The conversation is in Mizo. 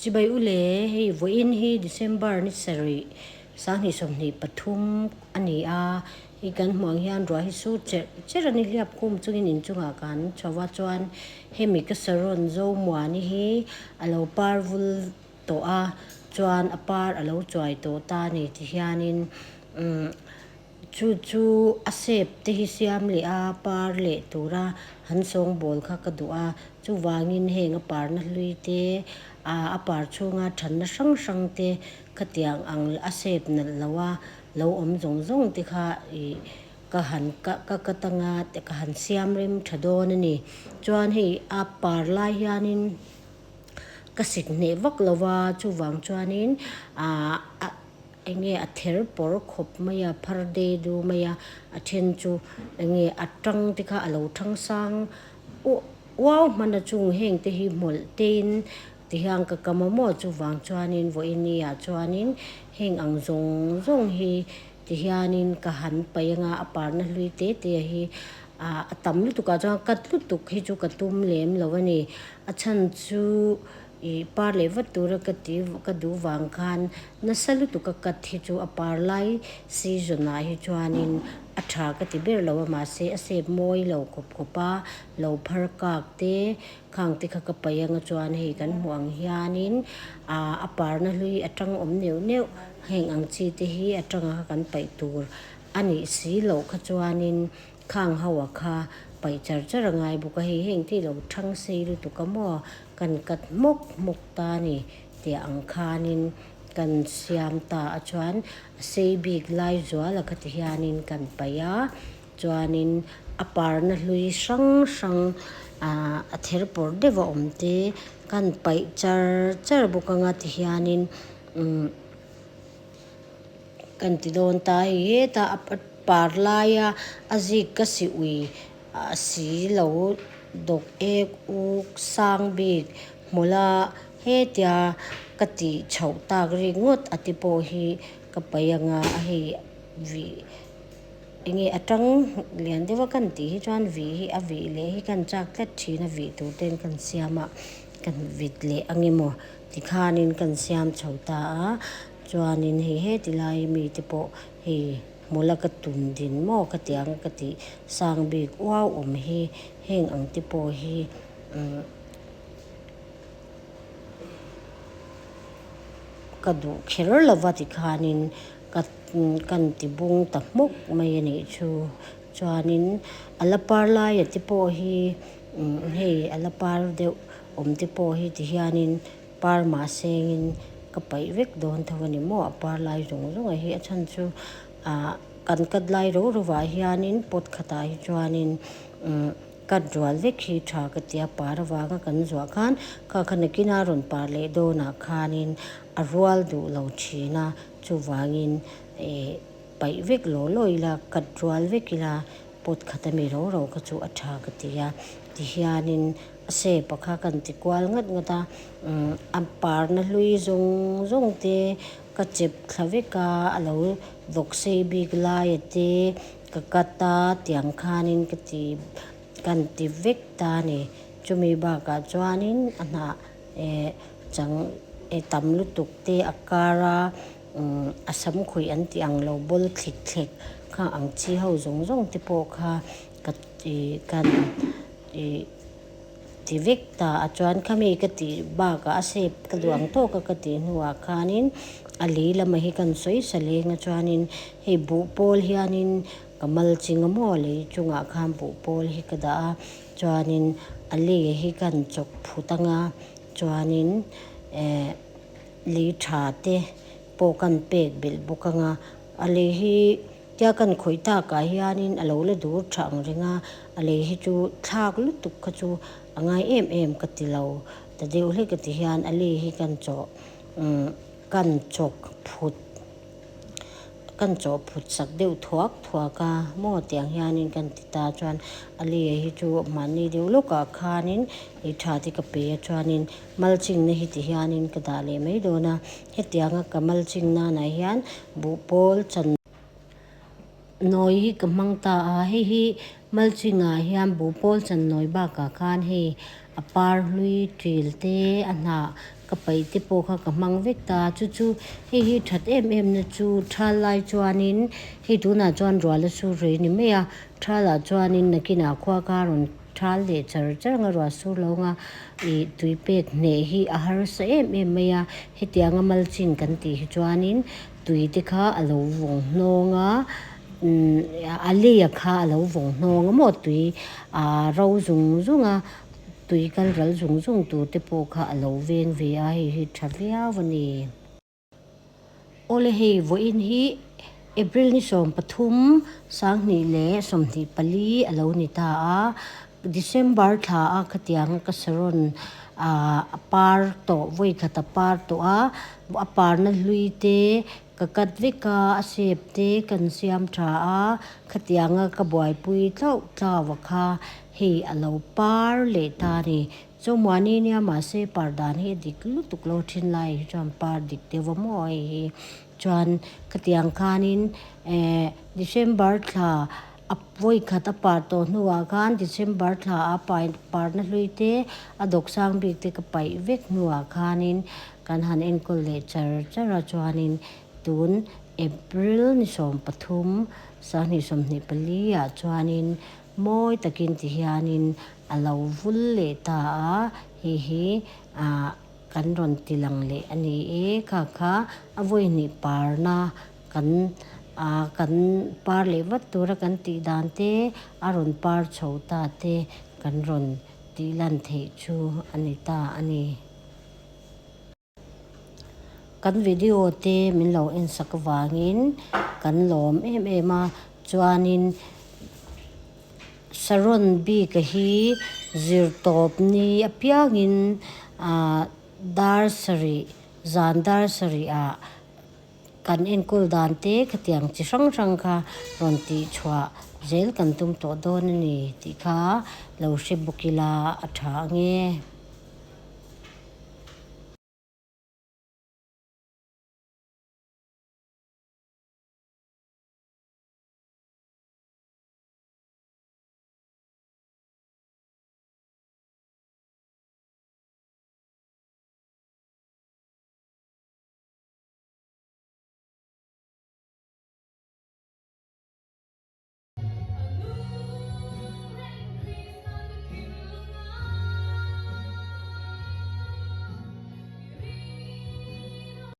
Chibai u le, hei vawiin hi December ni sarih 2023 a ni a, hei kan hmuh ang hian ruah hi sur cherh cherh a ni hliap khum chungin inchungah kan chho a chuan hemi ka saron Zomuani hi a lo par vul tawh a chuan a par a lo chuai tawh ta a ni ti hianin umm Chu chu a sep te hi siam leh a par leh tura han sawngbawl kha ka duh a, chuvangin heng a parna hlui te ah a par chhunga thanna hrang hrang te khatiang ang a sep nalh lo a lo awm zawng zawng te kha ih ka han ka ka ka tanga te ka han siam rem tha dawn a ni. Chuan hei a par lai hianin ka sik hneh vak lo va chuvang chuanin ah a. Enge a ther pawr khawp mai a, phar de du mai a, a then chu enge a tang te kha a lo thang sang uau hman a chung heng te hi hmawlh tein ti hian ka kam a maw chuvang chuanin vawiini ah chuanin heng ang zawng zawng hi ti hianin ka han paih anga a parna hlui te te hi ah a tam lutuk ah chuan cut lutuk hi chu ka tum lem lo a ni a chhan chu. Ih par leh vat tura ka ti ka duh vang khan nasa lutuk a cut hi chu a par lai season ah hi chuanin a tha ka ti ber lo a mahse a sep mawi lo khawp khawp a lo phar kak te khang te kha ka paih anga chuan hei kan hmuh ang hianin ah a parna hlui a tang awm neuh neuh heng ang chi te hi a tanga kan paih tur a nih si loh kha chuanin. Khang ho a kha paih char char a ngai bawk a, hei heng te ilo thang sei lutuk a maw kan cut hmawk hmawk ta a ni tih ang khanin kan siam ta a chuan a sei bik lai zual a kha ti hianin kan paih a chuanin a parna hlui hrang hrang ah a ther pawr deuh a awm te kan paih char char bawk anga ti hianin umm. Kan ti dawn ta hei hetah a par laia a zik ka si ui a si lo dawk ek uk sang bik hmawlh a hetia ka tih chhoh tak rik ngawt a ti pawh hi ka paih anga a hei vih enge a tang lian deuh a kan tih hi chuan vih hi a vih leh hi kan chak tlat thin a vih tur ten kan siam a kan vit leh angemaw tikhanin kan siam chho ta a. Chuanin hei heti lai mite pawh hei hmawlh a ka tum din maw ka ti ang ka tih sang bik uau awm hi heng ang te pawh hi umm ka duh kher lova tikhanin ka kan ti bung ta hmawk mai a nih chu. Chuanin a la par laia te pawh hi umm hei a la par deuh awm te pawh hi tihianin. Par mah sengin ka paih vek dawn tho a ni maw? A par lai zawng zawng a hi a chhan chu ah kan cut lai ro ro ah hianin pot khatah hi chuanin umm cut rual vek hi tha ka ti a, par avanga kan zuah khan kha kha nakina rawn par leh dawnah khanin a rual duh lo thin a, chuvangin eh paih vek law law ila cut rual vek ila pot khat ami ro ro kha chu a tha ka ti a, tihianin. A shape a kha kan ti kual ngat ngat a umm a parna hlui zawng zawng te ka chep thla vek a a lo vawk sei bik lai a te ka cut a tiang khanin ka ti kan ti vek ta a ni chumi bakah chuanin a hnah eh chang eh tam lutuk te a kar a umm a sam khuih an tih ang lo bawl thlik thlek kha ang chi ho zawng zawng te pawh kha ka ti kan. Ih ti vek ta a chuan khami ka tih bakah a shape ka duh ang tawk a ka tih hnuah khanin a lei lamah hi kan sawi sa leng a chuanin hei buh pawl hianin ka mal ching a maw lei chungah khan buh pawl hi ka dah a chuanin a lei hi kan chawk phut anga chuanin eh lei tha te pawh kan pek belh bawk anga a lei hi. Tia kan khawih takah hianin a lo la dur tha ang reng a, a lei hi chu thlak lutuk kha chu a ngai em em ka ti lo ta deuh hlek ka ti hian a lei hi kan chawh umm kan chawk phut kan chawh phut sak deuh thuak thuak a maw tiang hianin kan ti ta chuan a lei hi chu mahni deuh lawkah khanin ei tha te ka pe a chuanin malchingna hi ti hianin ka dah leh mai dawn a hetianga ka malching nanah hian buhpawl chan. Nawi hi ka hmang ta a, hei hi mulching-ah hian buhpawl chan nawi bakah khan hei a par hlui ṭil te a hnah ka paih te pawh kha ka hmang vek ta a chu chu hei hi that em em na chu thal lai chuanin hei tunah chuan ruah la sur rei ni mai a thal ah chuanin nakinah khua kha a rawn thal leh char char ang a ruah sur lo ang a ih tui pek hneh hi a harsa em em mai a hetianga mulching kan tih hi chuanin tui te kha a lo vawng hnawng a umm a lei a kha a lo vawng hnawng a maw tui ah ro zung zung a tui kal ral zung zung tur te pawh kha a lo veng ve a hei hi tha viau a ni. Awle hei vawiin hi April ni 13 2024 a lo ni ta a December thla a khatianga ka saron ah a par tawh vawi khat a par tawh a a parna hlui te ka cut vek a a shape te kan siam tha a khatianga ka buaipui tlauh tlau a kha hei a lo par leh ta a ni. Chawmuani nia mahse par dan hi a dik lutuk lo thin lai hi chuan par dik deuh a maw hei hi chuan khatiang khanin eh December thla a vawi khat a par tawh hnuah khan December thla a pai parna hlui te a dawk sang bik te ka paih vek hnuah khanin kan han enkawl leh char char a chuanin tun April ni 13 2024 ah chuanin mawi takin ti hianin A lo vul leh ta a, hei hi ah kan rawn ti lang leh a ni e, kha kha a vawi hnih parna kan ah kan par leh vat tura kan tih dan te a rawn par chho ta te kan rawn tih lan theih chu a ni ta a ni. Kan video te min lo en sak avangin kan lawm em em a, chuanin Saron bik-a hi zir tawp ni apiangin ah dar sarih zan dar sarih ah kan enkawl dan te khatiang chi hrang hrang kha rawn tih chhuah zel kan tum tawh dawn a ni tih kha lo hre bawk ila a tha ange.